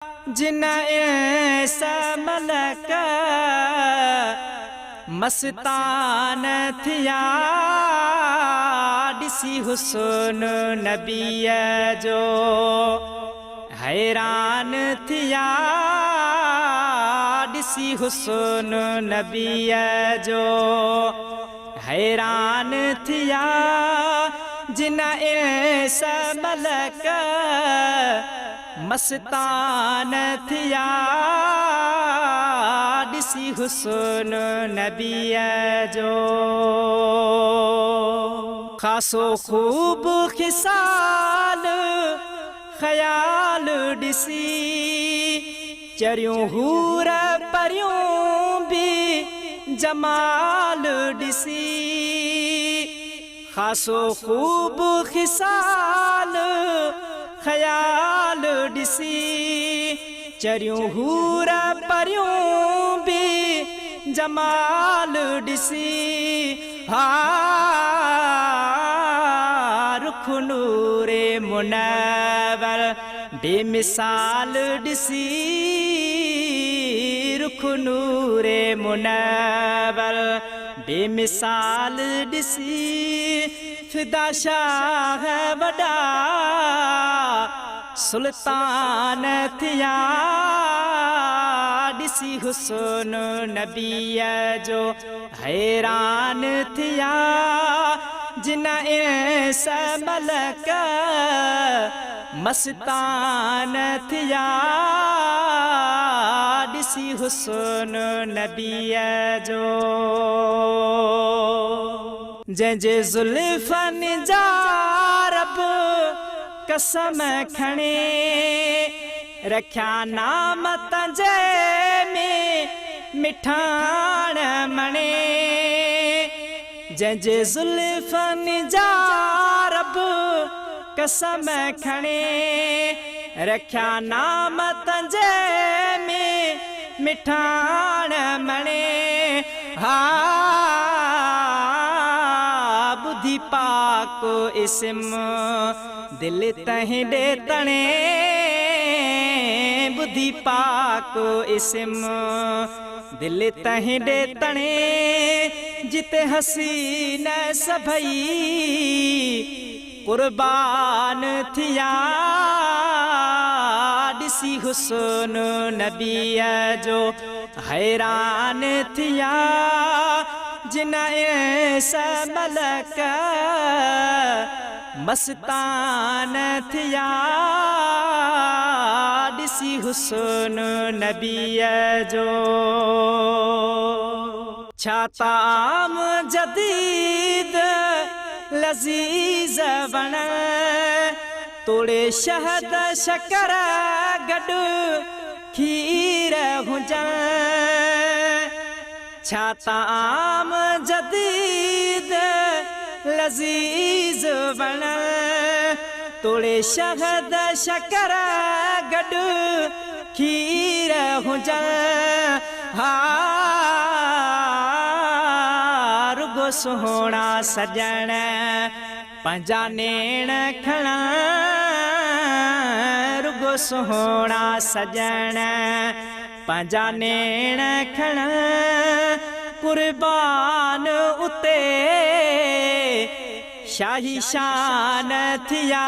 جن انس ملڪ مستان ٿيا، ڏسي حسن نبيء جو حيران ٿيا، ڏسي حسن نبيء جو حيران ٿيا، جن انس ملڪ مستان ٿيا، ڏسي حسن نبيء جو. خاصو خوب خصال خيال ڏسي، چريون حور پريون به جمال ڏسي. خاصو خوب خصال خيال ڏسي، چريون حور پريون به جمال ڏسي. ها رخ نور منور بي مثال ڏسي، رخ نور منور بي مثال ڏسي، فدا شاهه وڏا سلطان ٿيا، ڏسي حسن نبيء جو حيران ٿيا، جن انس ملڪ مستان ٿيا، ڏسي حسن نبيء جو. جنهن جي زلفن جا رب قسم کڻي، رکيا نام تنهنجي ۾ مٺاڻ مڻي. جنهن جي زلفن جا رب قسم کڻي، رکيا نام تنهنجي ۾ مٺاڻ مڻي. ها ٻڌي پاڪ اسم دل تنهن ڏي تڻي، ٻڌي پاڪ اسم دل تنهن ڏي تڻي، جتي حسين سڀئي قربان ٿيا، ڏسي حسن نبيء جو حيران ٿيا، جن انس ملڪ مستان ٿيا، ڏسي حسن نبيء جو. ڇا طعام جديد لذيذ وڻ، توڙي شهد شڪر گڏ کير هجن. ڇا طعام جديد لذيذ وڻ، توڙي شهد شڪر گڏ کير هجن. ها رڳو سهڻا سڄڻ پنهنجا نيڻ کڻان، رڳو سهڻا سڄڻ پنهنجا نيڻ کڻان، قربان اتي شاهي شان ٿيا،